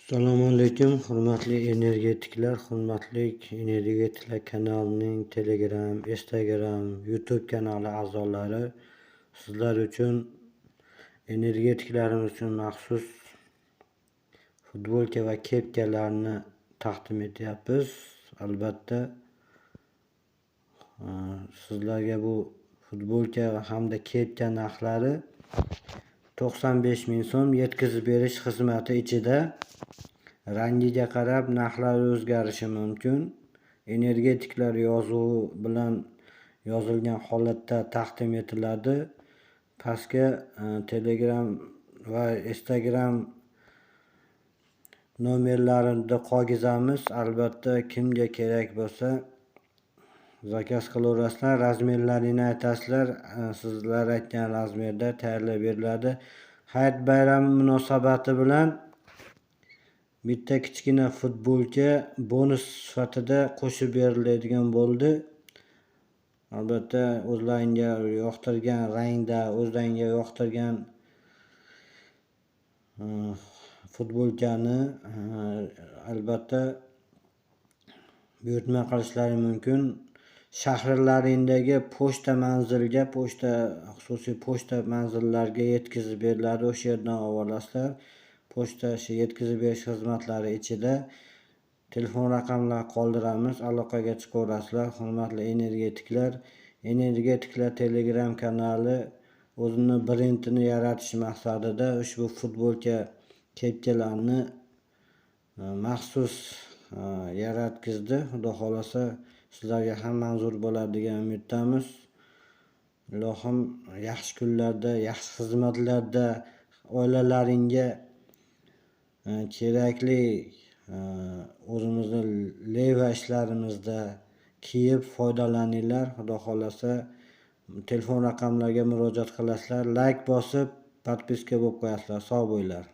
Assalomu alaykum, hurmatli energetiklar, hurmatli energetiklar kanalining Telegram, Instagram, YouTube kanali a'zolari, sizlar uchun, energetiklarimiz uchun maxsus futbolka va kepkalarni taqdim etyapmiz. Albatta, sizlarga bu futbolka hamda kepka narxlari 95 ming so'm, yetkazib berish xizmati ichida. Rangiga qarab narxlari o'zgarishi mumkin. Energetiklar yozuvi bilan yozilgan holatda taqdim etiladi. Pastga Telegram va Instagram nomerlarini qolgizamiz. Albatta, kimga kerak bo'lsa, zakaz qilaverasizlar. Razmerlaringni aytasizlar, sizlar aytgan razmerda tayyorlab beriladi. Hayit bayrami munosabati bilan bitta kichkina futbolka bonus sifatida qo'shib beriladigan bo'ldi. Albatta, o'zlaringga yoqtirgan rangda, o'zlaringga yoqtirgan futbolkani albatta buyurtma qilishlari mumkin. Shaharlaringdagi pochta manzilga, pochta, xususiy pochta manzillariga yetkazib beriladi. O'sha yerdan olib olasizlar. Pochta yetkazib berish xizmatlari ichida. Telefon raqamlar qoldiramiz, aloqaga chiqaverasizlar. Hurmatli energetiklar, energetiklar Telegram kanali o'zini brendini yaratish maqsadida ushbu futbolka, kepkalarni maxsus yaratgizdi. Xudo xohlasa, sizlarga ham manzur bo'ladi degan umiddamiz. Ilohim, yaxshi kunlarda, yaxshi xizmatlarda, oilalaringga kerakli o'zimizni leva ishlarimizda kiyib foydalaninglar. Xudo xohlasa, telefon raqamlariga murojaat qilasizlar, layk bosib, подписка bo'lib qo'yasizlar. Sog' bo'linglar.